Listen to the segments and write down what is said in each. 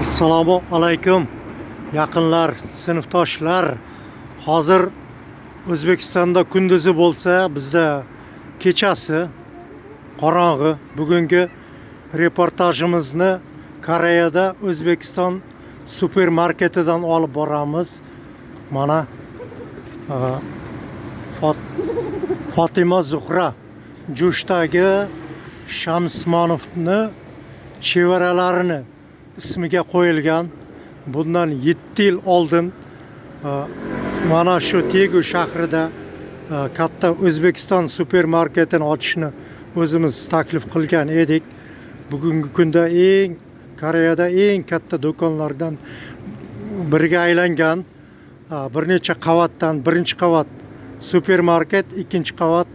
Assalomu alaykum, yaqinlar, sinfdoshlar. Hozir O'zbekistonda kunduzi bo'lsa, bizda kechasi, qorong'i. Bugungi reportajimizni Koreyada O'zbekiston supermarketidan olib boramiz. Mana Fotima Zuhra Jushdagi Shamsmonovni chevaralarini ismiga qo'yilgan. Bundan 7 yil oldin mana shu Tegu shahrida katta O'zbekiston supermarketini ochishni o'zimiz taklif qilgan edik. Bugungi kunda eng Koreyada eng katta do'konlardan biriga aylangan. Bir necha qavatdan, birinchi qavat supermarket, ikkinchi qavat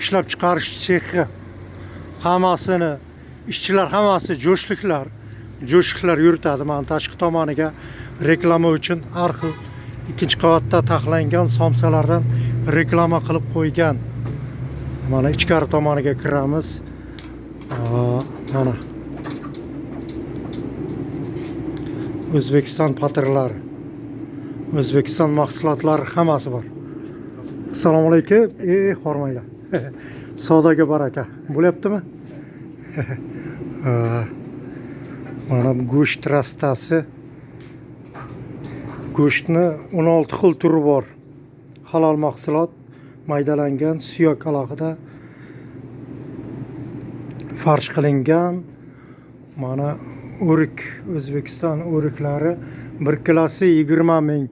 ishlab chiqarish sexi. Hammasini ishchilar, hammasi jo'shliklar, jo'shliklar yuritadi. Mana tashqi tomoniga reklama uchun har xil ikkinchi qavatda taxlangan somsalardan reklama qilib qo'ygan. Mana ichkari tomoniga kiramiz. Mana O'zbekiston patirlari, O'zbekiston mahsulotlari hammasi bor. Assalomu alaykum. Ey, hormanglar. Savdoga baraka bo'lyaptimi? Mana bu go'sht rastasi. Go'shtni 16 xil turi bor. Halol mahsulot, maydalangan, suyak alohida farsh qilingan. Mana o'rik, O'zbekiston o'riklari 1 kilosi 20 ming